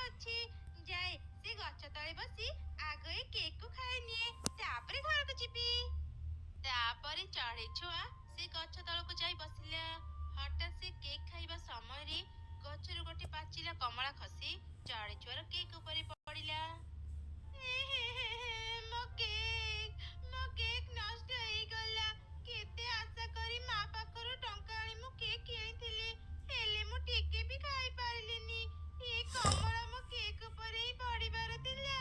ଅଛି। ଯାଏ, ସେ ଗଛ ତଳେ ବସି ଆଗ ଏ କେକ୍ କୁ ଖାଇ ନିଏ, ତାପରେ ଘରକୁ ଯିବି। ତାପରେ ଚଢେଇ ଛୁଆ ସେ ଗଛ ତଳକୁ ଯାଇ ବସିଲା। ହଠାତ୍ ସେ କେକ୍ ଖାଇବା ସମୟରେ ଗଛରୁ ଗୋଟେ ପାଚିଲା କମଳା ଖସି ଚଢେଇ ଛୁଆର କେକ୍ ଉପରେ ପଡିଲା। ମୋ କେକ୍, ମୋ କେକ୍ ନଷ୍ଟ ହେଇଗଲା। କେତେ ଆଶା କରି ମା ପାଖରୁ ଟଙ୍କା ଆଣି ମୁଁ କେକ୍ କିଣିଥିଲି, ହେଲେ ମୁଁ ଟିକେ ବି ଖାଇ ପାରିଲିନି। ଏ କମଳା ମୋ କେକ୍ ଉପରେ ହିଁ ପଡିବାର ଥିଲା।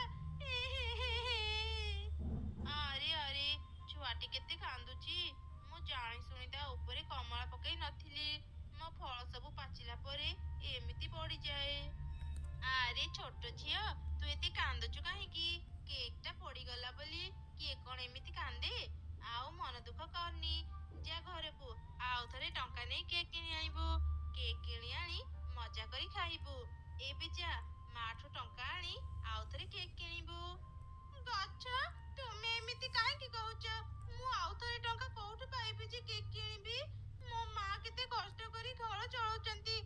ଆରେ ଆରେ, ଛୁଆଟି କେତେ କାନ୍ଦୁଛି। ମୁଁ ଜାଣି ଶୁଣି ତା ଉପରେ କମଳା ପକେଇ ନଥିଲି। ମୋ ଫଳ ସବୁ ପାଚିଲା ପରେ ଏମିତି ପଡିଯାଏ। ଆରେ ଛୋଟ ଝିଅ, ତୁ ଏତେ କାନ୍ଦୁଛୁ କାହିଁକି? କେକ୍ ଟା ପଡିଗଲା ବୋଲି କିଏ କଣ ଏମିତି କାନ୍ଦେ? ଆଉ ମନ ଦୁଃଖ କରନି, ଯା ଘରକୁ, ଆଉ ଥରେ ଟଙ୍କା ନେଇ କେକ୍ କିଣି ଆଣିବୁ। କେକ୍ କିଣି ଆଣି ମଜା କରି ଖାଇବୁ। ଏବେ ଯା, ମାଠୁ ଟଙ୍କା ଆଣି ଆଉ ଥରେ କେକ୍ କିଣିବୁ। ଗଛ, ତୁମେ ଏମିତି କାହିଁକି କହୁଛ? ମୁଁ ଆଉ ଥରେ ଟଙ୍କା କୋଉଠୁ ପାଇବି ଯେ କେକ୍ କିଣିବି? ମୋ ମା କେତେ କଷ୍ଟ କରି ଘର ଚଳାଉଛନ୍ତି।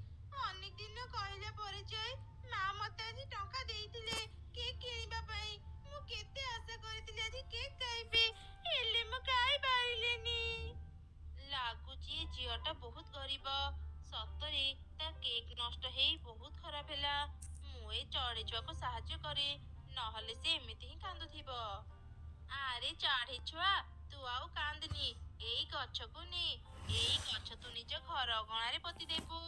ଅନେକ ଦିନ କହିଲା ପରେ ଯାଇ ମା ମତେ ଆଜି ଟଙ୍କା ଦେଇଥିଲେ କେକ୍ କିଣିବା ପାଇଁ। ମୁଁ କେତେ ଆଶା କରିଥିଲି ଆଜି କେକ୍ ଖାଇବି, ହେଲେ ମୁଁ ଖାଇ ପାରିଲିନି। ଲାଗୁଛି ଏ ଝିଅଟା ବହୁତ ଗରିବ। ସତରେ ତା କେକ୍ ନଷ୍ଟ ହେଇ ବହୁତ ଖରାପ ହେଲା। ମୁଁ ଏ ଚଢେଇ ଛୁଆକୁ ସାହାଯ୍ୟ କରେ, ନହେଲେ ସେ ଏମିତି ହିଁ କାନ୍ଦୁଥିବ। ଆରେ ଚଢେଇ ଛୁଆ, ତୁ ଆଉ କାନ୍ଦନି। ଏଇ ଗଛକୁ ନେ। ଏଇ ଗଛ ତୁ ନିଜ ଘର ଅଗଣାରେ ପୋତି ଦେବୁ।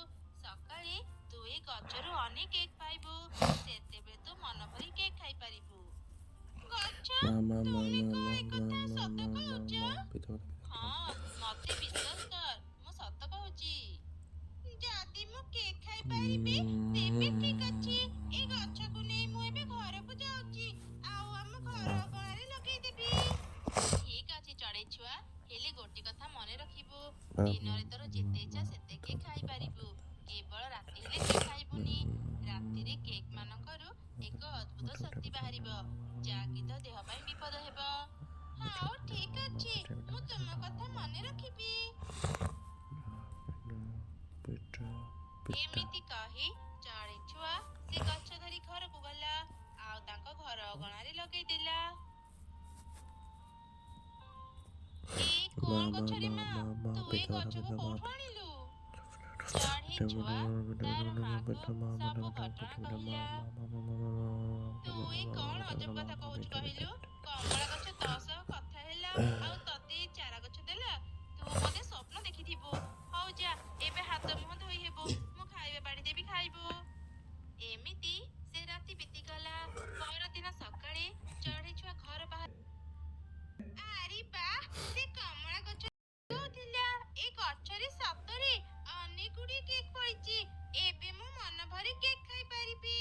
ସକାଳେ ତୁ ଏଇ ଗଛରୁ ଅନେକ କେକ୍ ପାଇବୁ। ସେତେବେଳେ ତୁ ମନ ଭରି କେକ୍ ଖାଇପାରିବୁ। ଗଛ, ମା ମା ମା ତୁମେ ମା କଣ ମା ଏ ମା କଥା ମା ସତ ମା ମା କହୁଛ? ମା ପିତା ମାତା ପିତା। ହଁ, ମତେ ବିଶ୍ୱାସ କର, ମୁଁ ସତ କହୁଛି। ଯଦି ମୁଁ କେକ୍ ଖାଇପାରିବି ତେବେ ଠିକ ଅଛି। ଏଇ ଗଛକୁ ନେଇ ମୁଁ ଏବେ ଘରକୁ ଯାଉଛି ଆଉ ଆମ ଘର ଅଗଣାରେ ଲଗେଇଦେବି। ଠିକ ଅଛି ଚଢେଇ ଛୁଆ, ହେଲେ ଗୋଟେ କଥା ମନେ ରଖିବୁ। ଦିନରେ ତୋର ଯେତେ ଇଚ୍ଛା ସେତେ କେକ୍ ଖାଇପାରିବୁ, କେବଳ ରାତି ହେଲେ କେକ୍ ଖାଇବୁନି। ରାତିରେ କେକ୍ ମାନଙ୍କରୁ ଏକ ଅଦ୍ଭୁତ ଶକ୍ତି ବାହାରିବ, ଯାହାକି ତୋ ଦେହ ପାଇଁ ବିପଦ ହେବ। ହଉ ଠିକ ଅଛି, ମୁଁ ତୁମ କଥା ମନେ ରଖିବି। ପିତା ପିତା। ଏମିତି କହି ଚଢେଇ ଛୁଆ ସେ ଗଛ ଧରି ଘରକୁ ଗଲା ଆଉ ତାଙ୍କ ଘର ଅଗଣାରେ ଲଗେଇଦେଲା। ଏଇ ମା କଣ ମା ଗଛରେ ମା ମା, ମା ମା ତୁ ଏ ପିତା ମାତା ଗଛକୁ ପିତା ମା କୋଉଠୁ ଆଣିଲୁ? ଚଢେଇ ଛୁଆ ତାର ମାକୁ ସବୁ ଘଟଣା କହିଲା। ତୁ ଏ କଣ ଅଜବ କଥା କହୁଛୁ କହିଲୁ? କମଳା ଗଛ ତୋ ସହ କଥା ହେଲା ଆଉ ତତେ ଏ ଚାରା ଗଛ ଦେଲା? ତୁ ବୋଧେ ସ୍ୱପ୍ନ ଦେଖିଥିବୁ। ହଉ ଯା, ଏବେ ହାତ ମୁହଁ ଧୋଇ ହେବୁ, ମୁଁ ଖାଇବା ବାଢି ଦେବି, ଖାଇବୁ। ଏମିତି ସେ ରାତି ବିତିଗଲା। ପରଦିନ ସକାଳେ ଚଢେଇ ଛୁଆ ଘର ବାହାର, ଆରେ ବା, ସେ କମଳା ଗଛ ଥିଲା। ଏ ଗଛରେ ସତରେ ଅନେକ ଗୁଡିଏ କେକ୍ ଫଳିଛି। ଏବେ ମୁଁ ମନ ଭରି କେକ୍ ଖାଇପାରିବି।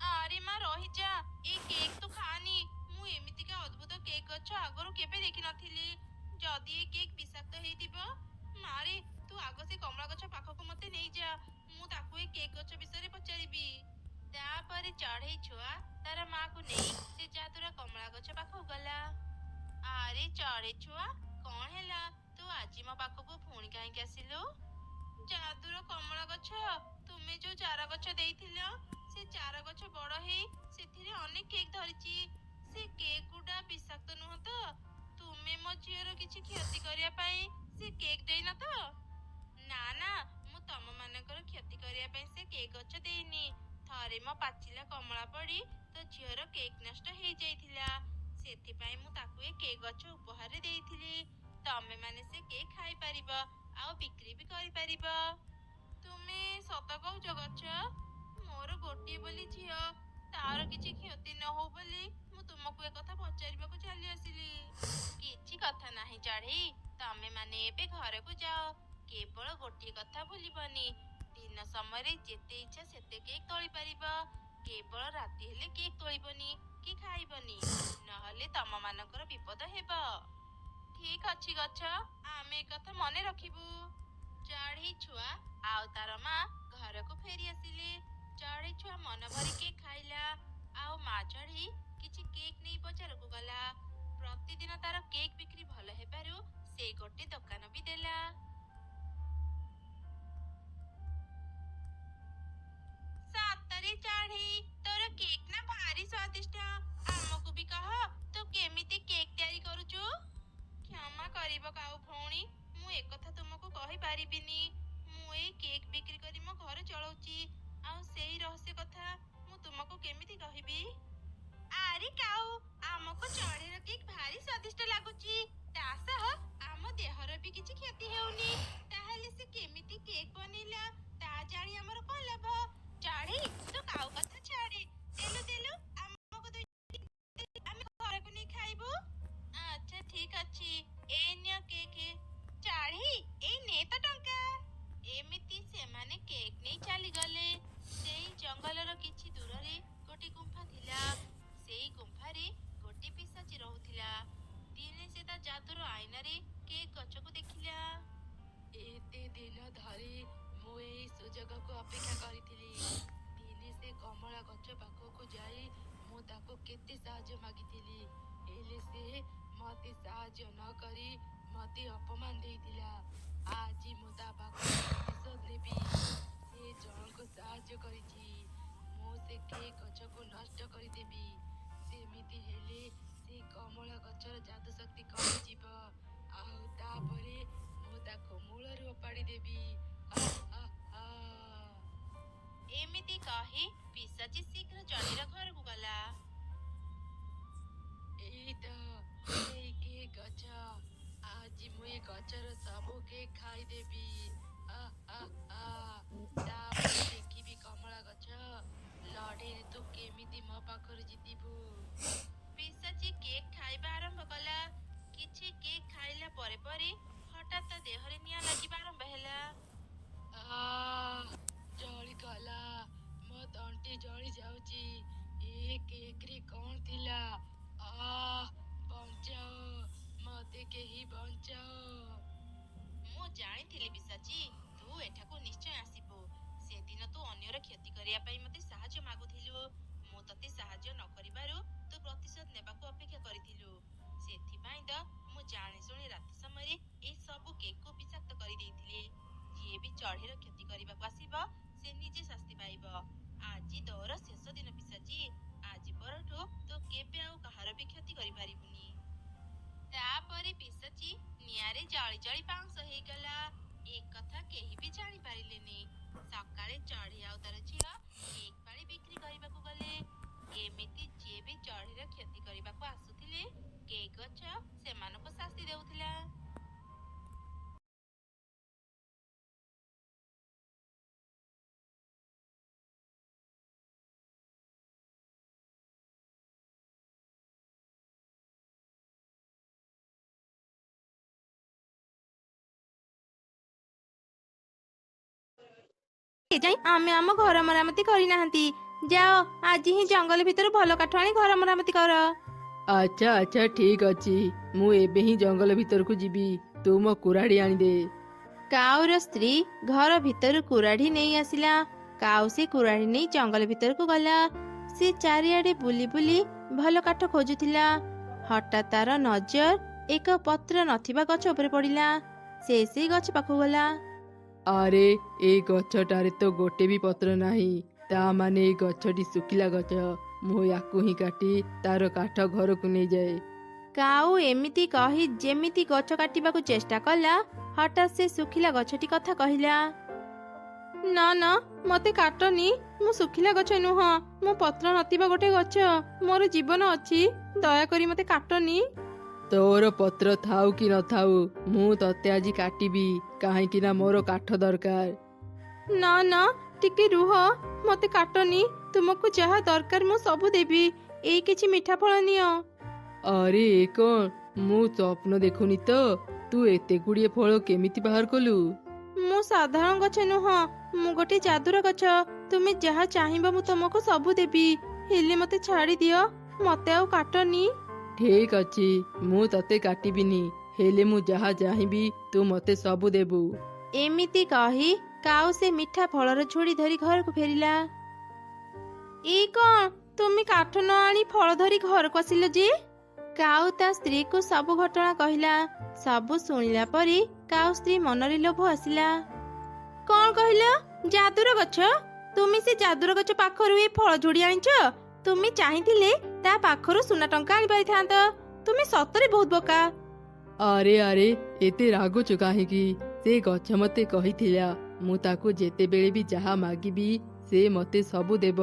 ଆରେ ମା, ରହିଯା, ଏ କେକ୍ ତୁ ଖାନି। ମୁଁ ଏମିତିକା ଅଦ୍ଭୁତ କେକ୍ ଗଛ ଆଗରୁ କେବେ ଦେଖିନଥିଲି। ଯଦି ଏ କେକ୍ ବିଷାକ୍ତ ହେଇଥିବ? ମାରେ, ତୁ ଆଗ ସେ କମଳା ଗଛ ପାଖକୁ ମତେ ନେଇଯା, ମୁଁ ତାକୁ ଏ କେକ୍ ଗଛ ବିଷୟରେ ପଚାରିବି। ତାପରେ ଚଢେଇ ଛୁଆ ତାର ମାକୁ ନେଇ ସେ ଯାଦୁର କମଳା ଗଛ ପାଖକୁ ଗଲା। ଆରେ ଚଢେଇ ଛୁଆ, କଣ ହେଲା? ତୁ ଆଜି ମୋ ପାଖକୁ ପୁଣି କାହିଁକି ଆସିଲୁ? ଯାଦୁର କମଳା ଗଛ, ତୁମେ ଯୋଉ ଚାରା ଗଛ ଦେଇଥିଲ, ସେ ଚାରା ଗଛ ବଡ ହେଇ ସେଥିରେ ଅନେକ କେକ୍ ଧରିଛି। ସେ କେକ୍ ଗୁଡା ବିଷାକ୍ତ ନୁହଁ ତ? ତୁମେ ମୋ ଝିଅର କିଛି କ୍ଷତି କରିବା ପାଇଁ ସେ କେକ୍ ଦେଇନ ତ? ନା ନା, ମୁଁ ତମ ମାନଙ୍କର କ୍ଷତି କରିବା ପାଇଁ ସେ କେକ୍ ଗଛ ଦେଇନି। ଥରେ ମୋ ପାଚିଲା କମଳା ପଡି ତୋ ଝିଅର କେକ୍ ନଷ୍ଟ ହେଇଯାଇଥିଲା, ସେଥିପାଇଁ ମୁଁ ତାକୁ ଏ କେକ୍ ଗଛ ଉପହାରରେ ଦେଇଥିଲି। ତମେ ମାନେ ସେ କେକ୍ ଖାଇପାରିବ ଆଉ ବିକ୍ରି ବି କରିପାରିବ। ତୁମେ ସତ କହୁଛ ଗଛ? ମୋର ଗୋଟିଏ ବୋଲି ଝିଅ, ତାର କିଛି କ୍ଷତି ନ ହଉ ବୋଲି ମୁଁ ତୁମକୁ ଏକଥା ପଚାରିବାକୁ ଚାଲି ଆସିଲି। କିଛି କଥା ନାହିଁ ଚଢେଇ, ତମେ ମାନେ ଏବେ ଘରକୁ ଯାଅ। କେବଳ ଗୋଟିଏ କଥା ଭୁଲିବନି, ଦିନ ସମୟରେ ଯେତେ ଇଚ୍ଛା ସେତେ କେକ୍ ତୋଳି ପାରିବ, କେବଳ ରାତି ହେଲେ କେକ୍ ତୋଳିବନି କି ଖାଇବନି, ନହେଲେ ତମ ମାନଙ୍କର ବିପଦ ହେବ। ଠିକ ଅଛି ଗଛ, ଆମେ ଏକଥା ମନେ ରଖିବୁ। ଚଢେଇ ଛୁଆ ଆଉ ତାର ମା ଘରକୁ ଫେରି ଆସିଲେ। ଚଢେଇ ଛୁଆ ମନ ଭରି କେକ୍ ଖାଇଲା ଆଉ ମା ଚଢେଇ କିଛି କେକ୍ ନେଇ ବଜାରକୁ ଗଲା। ପ୍ରତିଦିନ ତାର କେକ୍ ବିକ୍ରି ଭଲ ହେବାରୁ ସେ ଗୋଟେ ଦୋକାନ ବି ଦେଲା। ସତରେ ଚଢେଇ କେକ୍ ଭାରି ସ୍ୱାଦିଷ୍ଟ ଲାଗୁଛି, ତା ସହ ଆମ ଦେହର ବି କିଛି କ୍ଷତି ହେଉନି। ତାହେଲେ ସେ କେମିତି କେକ୍ ବନେଇଲା ତା ଜାଣି ଆମର କଣ ଲାଭ? ଚଢେଇ, ତୁ କାଉ କଥା ଛାଡେ। ଦେଲୁ ଦେଲୁ, ଆମକୁ ଦୁଇ, ଆମେ ଘରକୁ ନେଇ ଖାଇବୁ। ଆଚ୍ଛା, ଠିକ ଅଛି, ଏଇ ନିଅ କେକ୍। ଚଢେଇ, ଏଇ ନେ ତ ଟଙ୍କା। ଏମିତି ସେମାନେ କେକ୍ ନେଇ ଚାଲିଗଲେ। ସେଇ ଜଙ୍ଗଲର କିଛି ଦୂରରେ ଗୋଟେ ଗୁମ୍ଫା ଥିଲା। ସେଇ ଗୁମ୍ଫାରେ ଗୋଟେ ପିଶାଚୀ ରହୁଥିଲା। ଦିନେ ସେ ତା ଯାଦୁର ଆଇନାରେ କେକ୍ ଗଛକୁ ଦେଖିଲା। ଏତେ ଦିନ ଧରି ମୁଁ ଏଇ ସୁଯୋଗକୁ ଅପେକ୍ଷା କରିଥିଲି। ଦିନେ ସେ କମଳା ଗଛ ପାଖକୁ ଯାଇ ମୁଁ ତାକୁ କେତେ ସାହାଯ୍ୟ ମାଗିଥିଲି, ହେଲେ ସେ ମତେ ସାହାଯ୍ୟ ନ କରି ମତେ ଅପମାନ ଦେଇଥିଲା। ଆଜି ମୁଁ ତା ପାଖରୁ ପ୍ରତିଶୋଧ ନେବି। ସେ ଜଣକୁ ସାହାଯ୍ୟ କରିଛି, ମୁଁ ସେ କେକ୍ ଗଛକୁ ନଷ୍ଟ କରିଦେବି। ସେମିତି ହେଲେ ସେ କମଳା ଗଛର ଯାଦୁ ଶକ୍ତି କମିଯିବ, ଆଉ ତାପରେ ମୁଁ ତାକୁ ମୂଳରୁ ଓପାଡ଼ି ଦେବି। ହା ହା ହା। ଏମିତି କହି ପିଶାଚୀ ଶୀଘ୍ର ଚଢ଼େଇର ଘରକୁ ଗଲା। ଏଇ ତ ସେଇ କେକ୍ ଗଛ। ଆଜି ମୁଁ ଏ ଗଛର ସବୁ କେକ୍ ଖାଇଦେବି। ହା ହା ହା। ତାପରେ ଦେଖିବି କମଳା ଗଛ, ଲଢ଼େଇରେ ତୁ କେମିତି ମୋ ପାଖରୁ ଜିତିବୁ। ପିଶାଚୀ କେକ୍ ଖାଇବା ଆରମ୍ଭ କଲା। କିଛି କେକ୍ ଖାଇଲା ପରେ ପରେ ହଠାତ୍ ତା ଦେହରେ ନିଆଁ ଲାଗିବା ଆରମ୍ଭ ହେଲା। ଆ, ଜଳିଗଲା, ମୋ ତଣ୍ଟି ଜଳି ଯାଉଛି। ଏ କେକ୍ରେ କଣ ଥିଲା? ଆ, ବଞ୍ଚାଅ, ମତେ କେହି ବଞ୍ଚାଅ। ମୁଁ ଜାଣିଥିଲି ପିଶାଚୀ, ତୁ ଏଠାକୁ ନିଶ୍ଚୟ ଆସିବୁ। ସେଦିନ ତୁ ଅନ୍ୟର କ୍ଷତି କରିବା ପାଇଁ ମତେ ସାହାଯ୍ୟ ମାଗୁଥିଲୁ। ମୁଁ ତତେ ସାହାଯ୍ୟ ନ କରିବାରୁ ତୁ ପ୍ରତିଶୋଧ ନେବାକୁ ଅପେକ୍ଷା କରିଥିଲୁ। ସେଥିପାଇଁ ତ ମୁଁ ଜାଣିଶୁଣି ରାତି ସମୟରେ ଏଇ ସବୁ କେକ୍କୁ ବିଷାକ୍ତ କରିଦେଇଥିଲି। ଯିଏ ବି ଚଢ଼େଇର କ୍ଷତି କରିବାକୁ ଆସିବ, ସେ ନିଜେ ଶାସ୍ତି ପାଇବ। ଆଜି ତୋର ଶେଷ ଦିନ ପିଶାଚୀ। ଆଜି ପରଠୁ ତୁ କେବେ ଆଉ କାହାର ବି କ୍ଷତି କରିପାରିବୁନି। ତାପରେ ପିଶାଚୀ ନିଆଁରେ ଜଳି ଜଳି ପାଉଁଶ ହେଇଗଲା। ଏ କଥା କେହି ବି ଜାଣିପାରିଲେନି। ସକାଳେ ଚଢ଼େଇ ଆଉ ତାର ଝିଅ କେକ୍ ପାଳି ବିକ୍ରି କରିବାକୁ ଗଲେ। ଏମିତି ଯିଏ ବି ଚଢ଼େଇର କ୍ଷତି କରିବାକୁ ଆସୁଥିଲେ, କେକ୍ ଗଛ ସେମାନଙ୍କୁ ଶାସ୍ତି ଦେଉଥିଲା। ଏଯାଏଁ ଆମେ ଆମ ଘର ମରାମତି କରିନାହାନ୍ତି। ଯାଅ, ଆଜି ହିଁ ଜଙ୍ଗଲ ଭିତରୁ ଭଲ କାଠ ଆଣି ଘର ମରାମତି କର। ଆଚ୍ଛା ଆଚ୍ଛା, ଠିକ ଅଛି, ମୁଁ ଏବେ ହିଁ ଜଙ୍ଗଲ ଭିତରକୁ ଯିବି। ତୁ ମୋ କୁରାଢ଼ୀ ଆଣିଦେ। କାଉର ସ୍ତ୍ରୀ ଘର ଭିତରୁ କୁରାଢ଼ୀ ନେଇ ଆସିଲା। କାଉ ସେ କୁରାଢ଼ୀ ନେଇ ଜଙ୍ଗଲ ଭିତରକୁ ଗଲା। ସେ ଚାରିଆଡ଼େ ବୁଲି ବୁଲି ଭଲ କାଠ ଖୋଜୁଥିଲା। ହଠାତ୍ ତାର ନଜର ଏକ ପତ୍ର ନଥିବା ଗଛ ଉପରେ ପଡ଼ିଲା। ସେ ସେଇ ଗଛ ପାଖକୁ ଗଲା। ଆରେ, ଏ ଗଛଟାରେ ତ ଗୋଟେ ବି ପତ୍ର ନାହିଁ। ତା ମାନେ ଏଇ ଗଛଟି ଶୁଖିଲା ଗଛ। ମୁଁ ୟାକୁ ହିଁ କାଟି ତାର କାଠ ଘରକୁ ନେଇଯାଏ। କାଉ ଏମିତି କହି ଯେମିତି ଗଛ କାଟିବାକୁ ଚେଷ୍ଟା କଲା, ହଠାତ୍ ସେ ଶୁଖିଲା ଗଛଟି କଥା କହିଲା, ନା ନା, ମତେ କାଟନି। ମୁଁ ଶୁଖିଲା ଗଛ ନୁହଁ, ମୁଁ ପତ୍ର ନଥିବା ଗୋଟେ ଗଛ। ମୋର ଜୀବନ ଅଛି, ଦୟାକରି ମତେ କାଟନି। ତୋର ପତ୍ର ଥାଉ କି ନଥାଉ, ମୁଁ ତତେ ଆଜି କାଟିବି, କାହିଁକି ନା ମୋର କାଠ ଦରକାର। ନା ନା, ଟିକେ ରୁହ, ମତେ କାଟନି। ତୁମକୁ ଯାହା ଦରକାର ମୁଁ ସବୁ ଦେବି। ଏଇ କିଛି ମିଠା ଫଳ ନିଅ। ଆରେ, ଏ କଣ? ମୁଁ ସ୍ୱପ୍ନ ଦେଖୁନି ତ? ତୁ ଏତେ ଗୁଡ଼ିଏ ଫଳ କେମିତି ବାହାର କଲୁ? ମୁଁ ସାଧାରଣ ଗଛ ନୁହଁ, ମୁଁ ଗୋଟେ ଯାଦୁର ଗଛ। ତୁମେ ଯାହା ଚାହିଁବ ମୁଁ ତୁମକୁ ସବୁ ଦେବି, ହେଲେ ମତେ ଛାଡ଼ି ଦିଅ, ମତେ ଆଉ କାଟନି। ଠିକ ଅଛି, ମୁଁ ତତେ କାଟିବିନି, ହେଲେ ମୁଁ ଯାହା ଚାହିଁବି ତୁ ମତେ ସବୁ ଦେବୁ। ଏମିତି କହି କାଉ ସେ ମିଠା ଫଳର ଝୁଡ଼ି ଧରି ଘରକୁ ଫେରିଲା। ଏଇ କଣ, ତୁମେ କାଠ ନ ଆଣି ଫଳ ଧରି ଘରକୁ ଆସିଲ ଯେ? କାଉ ତା ସ୍ତ୍ରୀକୁ ସବୁ ଘଟଣା କହିଲା। ସବୁ ଶୁଣିଲା ପରେ କାଉ ସ୍ତ୍ରୀ ମନରେ ଲୋଭ ଆସିଲା। କଣ କହିଲ, ଯାଦୁର ଗଛ? ତୁମେ ସେ ଯାଦୁର ଗଛ ପାଖରୁ ଏ ଫଳ ଝୁଡ଼ି ଆଣିଛ? ତୁମେ ଚାହିଁଥିଲେ ତା ପାଖରୁ ସୁନା ଟଙ୍କା ଆଣିପାରିଥାନ୍ତ। ତୁମେ ସତରେ ବହୁତ ବୋକା। ଆରେ ଆରେ, ଏତେ ରାଗୁଛୁ କାହିଁକି? ସେ ଗଛ ମତେ କହିଥିଲା ମୁଁ ତାକୁ ଯେତେବେଳେ ବି ଯାହା ମାଗିବି ସେ ମତେ ସବୁ ଦେବ।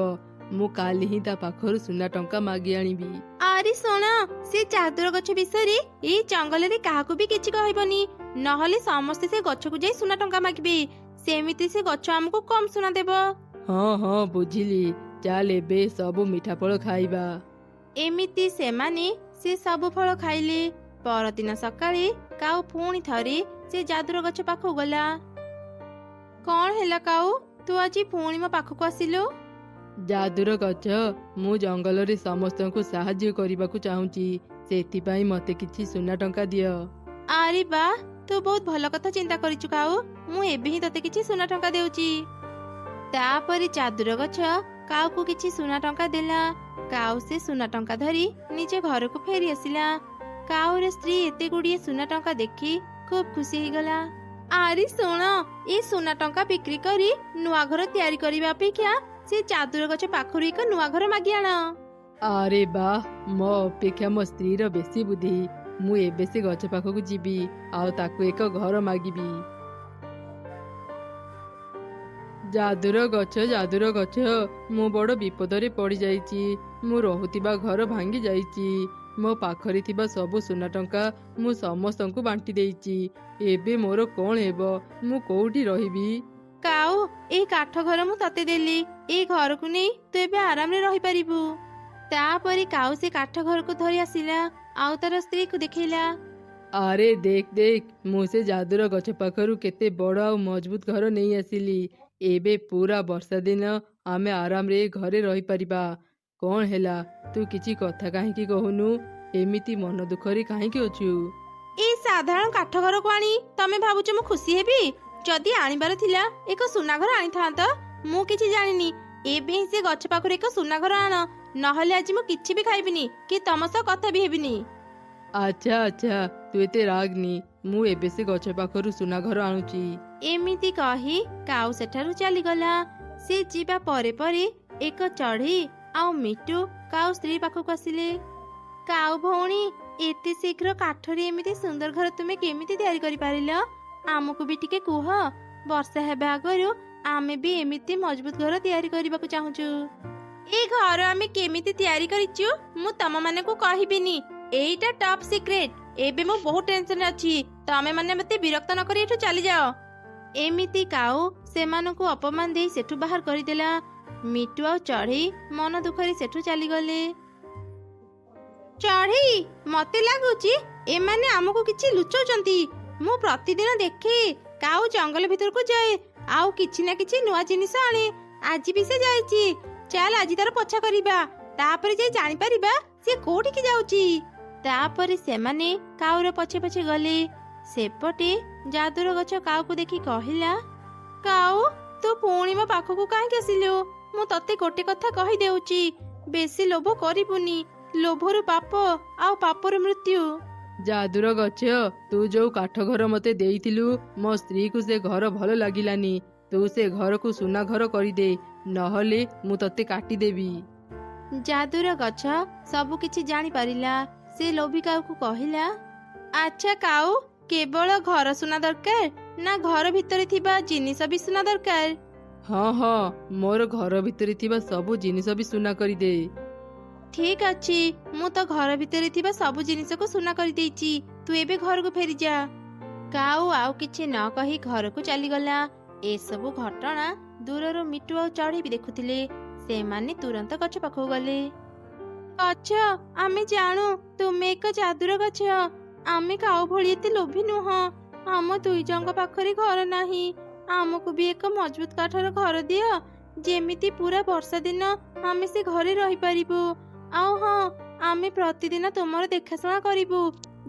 ମୁଁ କାଲି ହିଁ ତା ପାଖରୁ ସୁନା ଟଙ୍କା ମାଗି ଆଣିବି। ଆରେ ଶୁଣ, ସେ ଯାଦୁର ଗଛ ବିଷୟରେ ଏଇ ଜଙ୍ଗଲରେ କାହାକୁ ବି କିଛି କହିବନି, ନହେଲେ ସମସ୍ତେ ସେ ଗଛକୁ ଯାଇ ସୁନା ଟଙ୍କା ମାଗିବେ। ସେମିତି ସେ ଗଛ ଆମକୁ କମ ସୁନା ଦେବ। ହଁ ହଁ, ବୁଝିଲି। ଚାଲ, ଏବେ ସବୁ ମିଠା ଫଳ ଖାଇବା। ଏମିତି ସେମାନେ ସେ ସବୁ ଫଳ ଖାଇଲେ। ପରଦିନ ସକାଳେ କାଉ ପୁଣି ଥରେ ସେ ଯାଦୁର ଗଛ ପାଖକୁ ଗଲା। କଣ ହେଲା କାଉ, ତୁ ଆଜି ପୁଣି ମୋ ପାଖକୁ ଆସିଲୁ? ଯାଦୁର ଗଛ, ମୁଁ ଜଙ୍ଗଲରେ ସମସ୍ତଙ୍କୁ ସାହାଯ୍ୟ କରିବାକୁ ଚାହୁଁଛି, ସେଥିପାଇଁ ମତେ କିଛି ସୁନା ଟଙ୍କା ଦିଅ। ଆରେ ବା, ତୁ ବହୁତ ଭଲ କଥା ଚିନ୍ତା କରିଛୁ କାଉ। ମୁଁ ଏବେ ହିଁ ତତେ କିଛି ସୁନା ଟଙ୍କା ଦେଉଛି। ତାପରେ ଯାଦୁର ଗଛ କାଉକୁ କିଛି ସୁନା ଟଙ୍କା ଦେଲା। କାଉ ସେ ସୁନା ଟଙ୍କା ଧରି ନିଜ ଘରକୁ ଫେରି ଆସିଲା। କାଉର ସ୍ତ୍ରୀ ଏତେ ଗୁଡ଼ିଏ ସୁନା ଟଙ୍କା ଦେଖି ଖୁବ୍ ଖୁସି ହେଇଗଲା। ଆରେ ଶୁଣ, ଏ ସୁନା ଟଙ୍କା ବିକ୍ରି କରି ନୂଆ ଘର ତିଆରି କରିବା ଅପେକ୍ଷା ସେ ଯାଦୁର ଗଛ ପାଖରୁ ଏକ ନୂଆ ଘର ମାଗି ଆଣ। ଆରେ ବା, ମୋ ଅପେକ୍ଷା ମୋ ସ୍ତ୍ରୀର ବେଶୀ ବୁଦ୍ଧି। ମୁଁ ଏବେ ସେ ଗଛ ପାଖକୁ ଯିବି ଆଉ ତାକୁ ଏକ ଘର ମାଗିବି। ଯାଦୁର ଗଛ, ଯାଦୁର ଗଛ, ମୁଁ ବଡ଼ ବିପଦରେ ପଡ଼ିଯାଇଛି। ମୁଁ ରହୁଥିବା ଘର ଭାଙ୍ଗି ଯାଇଛି। ମୋ ପାଖରେ ଥିବା ସବୁ ସୁନା ଟଙ୍କା ମୁଁ ସମସ୍ତଙ୍କୁ ବାଣ୍ଟି ଦେଇଛି। ଏବେ ମୋର କଣ ହେବ? ମୁଁ କୋଉଠି ରହିବି? କାଉ, ଏଇ କାଠ ଘର ମୁଁ ତତେ ଦେଲି। ଏଇ ଘରକୁ ନେଇ ତୁ ଏବେ ଆରାମରେ ରହିପାରିବୁ। ତାପରେ କାଉ ସେ କାଠ ଘରକୁ ଧରି ଆସିଲା ଆଉ ତାର ସ୍ତ୍ରୀକୁ ଦେଖେଇଲା। ଆରେ ଦେଖ ଦେଖ, ମୁଁ ସେ ଯାଦୁର ଗଛ ପାଖରୁ କେତେ ବଡ଼ ଆଉ ମଜବୁତ ଘର ନେଇ ଆସିଲି। ଏବେ ପୁରା ବର୍ଷା ଦିନ ଆମେ ଆରାମରେ ଏ ଘରେ ରହିପାରିବା। କଣ ହେଲା, ତୁ କିଛି କଥା କାହିଁକି କହୁନୁ? ଏମିତି ମନ ଦୁଃଖରେ କାହିଁକି ଅଛୁ? ଏଇ ସାଧାରଣ କାଠ ଘରକୁ ଆଣି ତମେ ଭାବୁଛ ମୁଁ ଖୁସି ହେବି? ଯଦି ଆଣିବାର ଥିଲା ଏକ ସୁନା ଘର ଆଣିଥାନ୍ତ। ମୁଁ କିଛି ଜାଣିନି। ଏବେ ହିଁ ସେ ଗଛ ପାଖରୁ ଏକ ସୁନା ଘର ଆଣ, ନହେଲେ ଆଜି ମୁଁ କିଛି ବି ଖାଇବିନି କି ତମ ସହ କଥା ବି ହେବିନି। ଆଚ୍ଛା ଆଚ୍ଛା, ତୁ ଏତେ ରାଗନି। ମୁଁ ଏବେ ସେ ଗଛ ପାଖରୁ ସୁନା ଘର ଆଣୁଛି। ଏମିତି କହି କାଉ ସେଠାରୁ ଚାଲିଗଲା। ସେ ଯିବା ପରେ ପରେ ଏକ ଚଢ଼େଇ ଆଉ ମିଟୁ କାଉ ସ୍ତ୍ରୀ ପାଖକୁ ଆସିଲେ। କାଉ ଭଉଣୀ, ଏତେ ଶୀଘ୍ର କାଠରେ ଏମିତି ସୁନ୍ଦର ଘର ତୁମେ କେମିତି ତିଆରି କରିପାରିଲ? ଆମକୁ ବି ଟିକେ କୁହ। ବର୍ଷା ହେବା ଆଗରୁ ଆମେ ବି ଏମିତି ମଜବୁତ ଘର ତିଆରି କରିବାକୁ ଚାହୁଁଛୁ। ଏ ଘର ଆମେ କେମିତି ତିଆରି କରିଛୁ ମୁଁ ତମମାନଙ୍କୁ କହିବିନି। ଏଇଟା ଟପ୍ ସିକ୍ରେଟ। ଏବେ ମୁଁ ବହୁତ ଟେନସନରେ ଅଛି। ତମେ ମାନେ ମତେ ବିରକ୍ତ ନ କରି ଏଠୁ ଚାଲିଯାଅ। ଏମିତି କାଉ ସେମାନଙ୍କୁ ଅପମାନ ଦେଇ ସେଠୁ ବାହାର କରିଦେଲା। ମିଟୁ ଆଉ ଚଢ଼େଇ ମନ ଦୁଃଖରେ ସେଠୁ ଚାଲିଗଲେ। ଚଢ଼େଇ, ମତେ ଲାଗୁଛି ଏମାନେ ଆମକୁ କିଛି ଲୁଚଉଛନ୍ତି। ମୁଁ ପ୍ରତିଦିନ ଦେଖେ କାଉ ଜଙ୍ଗଲ ଭିତରକୁ ଯାଏ ଆଉ କିଛି ନା କିଛି ନୂଆ ଜିନିଷ ଆଣେ। ଆଜି ବି ସେ ଯାଇଛି। ଚାଲ ଆଜି ତାର ପଛା କରିବା, ତାପରେ ଯାଇ ଜାଣିପାରିବା ସେ କୋଉଠିକି ଯାଉଛି। ତାପରେ ସେମାନେ କାଉର ପଛେ ପଛେ ଗଲେ। ସେପଟେ ଯାଦୁର ଗଛ କାଉକୁ ଦେଖି କହିଲା, କାଉ, ତୁ ପୁଣି ମୋ ପାଖକୁ କାହିଁକି ଆସିଲୁ? ମୁଁ ତତେ ଗୋଟେ କଥା କହିଦେଉଛି, ବେଶୀ ଲୋଭ କରିବୁନି। ଲୋଭରୁ ପାପ ଆଉ ପାପରୁ ମୃତ୍ୟୁ। ଯାଦୁର ଗଛ, ତୁ ଯୋଉ କାଠ ଘର ମତେ ଦେଇଥିଲୁ, ମୋ ସ୍ତ୍ରୀକୁ ସେ ଘର ଭଲ ଲାଗିଲାନି। ତୁ ସେ ଘରକୁ ସୁନା ଘର କରିଦେ, ନହେଲେ ମୁଁ ତତେ କାଟିଦେବି। ଯାଦୁର ଗଛ ସବୁ କିଛି ଜାଣିପାରିଲା। ସେ ଲୋଭୀ କାଉକୁ କହିଲା, ଆଚ୍ଛା କାଉ, କେବଳ ଘର ସୁନା ଦରକାର ନା ଘର ଭିତରେ ଥିବା ଜିନିଷ ବି ସୁନା ଦରକାର? ହଁ ହଁ, ମୋର ଘର ଭିତରେ ଥିବା ସବୁ ଜିନିଷ ବି ସୁନା କରିଦେ। ଠିକ ଅଛି, ମୁଁ ତ ଘର ଭିତରେ ଥିବା ସବୁ ଜିନିଷକୁ ସୁନା କରିଦେଇଛି। ତୁ ଏବେ ଘରକୁ ଫେରିଯା। କାଉ ଆଉ କିଛି ନ କହି ଘରକୁ ଚାଲିଗଲା। ଏସବୁ ଘଟଣା ଦୂରରୁ ମିଟୁ ଆଉ ଚଢ଼େଇ ବି ଦେଖୁଥିଲେ। ସେମାନେ ତୁରନ୍ତ ଗଛ ପାଖକୁ ଗଲେ। ଗଛ, ଆମେ ଜାଣୁ ତୁମେ ଏକ ଯାଦୁର ଗଛ। ଆମେ କାଉ ଭଳି ଏତେ ଲୋଭୀ ନୁହଁ। ଆମ ଦୁଇ ଜଣଙ୍କ ପାଖରେ ଘର ନାହିଁ। ଆମକୁ ବି ଏକ ମଜବୁତ କାଠର ଘର ଦିଅ, ଯେମିତି ପୁରା ବର୍ଷା ଦିନ ଆମେ ସେ ଘରେ ରହିପାରିବୁ। ଆଉ ହଁ, ଆମେ ପ୍ରତିଦିନ ତୁମର ଦେଖାଶୁଣା କରିବୁ,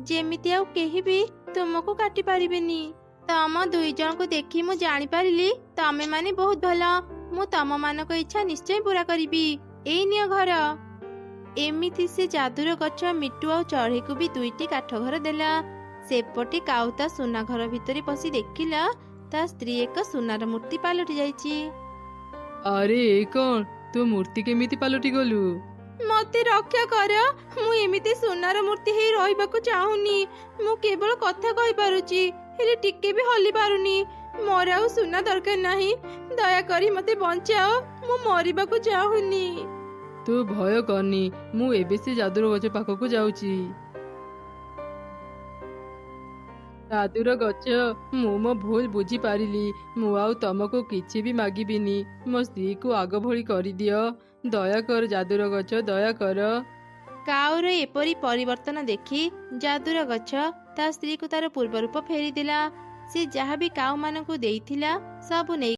ଯେମିତି ଆଉ କେହି ବି ତୁମକୁ କାଟି ପାରିବେନି। ତମ ଦୁଇ ଜଣଙ୍କୁ ଦେଖି ମୁଁ ଜାଣିପାରିଲି ତମେ ମାନେ ବହୁତ ଭଲ। ମୁଁ ତମମାନଙ୍କ ଇଚ୍ଛା ନିଶ୍ଚୟ ପୂରା କରିବି। ଏଇ ନିଅ ଘର। ଏମିତି ସେ ଯାଦୁର ଗଛ ମିଟୁ ଆଉ ଚଢ଼େଇକୁ ବି ଦୁଇଟି କାଠ ଘର ଦେଲା। ସେପଟେ କାଉ ତା ସୁନା ଘର ଭିତରେ ପଶି ଦେଖିଲା ତା ସ୍ତ୍ରୀ ଏକ ସୁନାର ମୂର୍ତ୍ତି ପାଲଟି ଯାଇଛି। ଆରେ ଏ କଣ, ତୁ ମୂର୍ତ୍ତି କେମିତି ପାଲଟି ଗଲୁ? ମତେ ରକ୍ଷା କର, ମୁଁ ଏମିତି ସୁନାର ମୂର୍ତ୍ତି ହେଇ ରହିବାକୁ ଚାହୁଁନି। ମୁଁ କେବଳ କଥା କହିପାରୁଛି, ହେଲେ ଟିକେ ବି ହଲି ପାରୁନି। ମୋର ଆଉ ସୁନା ଦରକାର ନାହିଁ। ଦୟାକରି ମତେ ବଞ୍ଚାଅ, ମୁଁ ମରିବାକୁ ଚାହୁଁନି। ତୁ ଭୟ କରନି, ମୁଁ ଏବେ ସେ ଯାଦୁର ଗଛ ପାଖକୁ ଯାଉଛି। ଯାଦୁର ଗଛ, ମୁଁ ମୋ ଭୁଲ ବୁଝିପାରିଲି। ମୁଁ ଆଉ ତମକୁ କିଛି ବି ମାଗିବିନି। ମୋ ସ୍ତ୍ରୀକୁ ଆଗ ଭଳି କରିଦିଅ। ଦୟା କର ଯାଦୁର ଗଛ, ଦୟା କର। କାଉର ଏପରି ପରିବର୍ତ୍ତନ ଦେଖି ଯାଦୁର ଗଛ ତା ସ୍ତ୍ରୀକୁ ତାର ପୂର୍ବ ରୂପ ଫେରିଦେଲା। ସେ ଯାହା ବି କାଉମାନଙ୍କୁ ଦେଇଥିଲା ସବୁ ନେଇ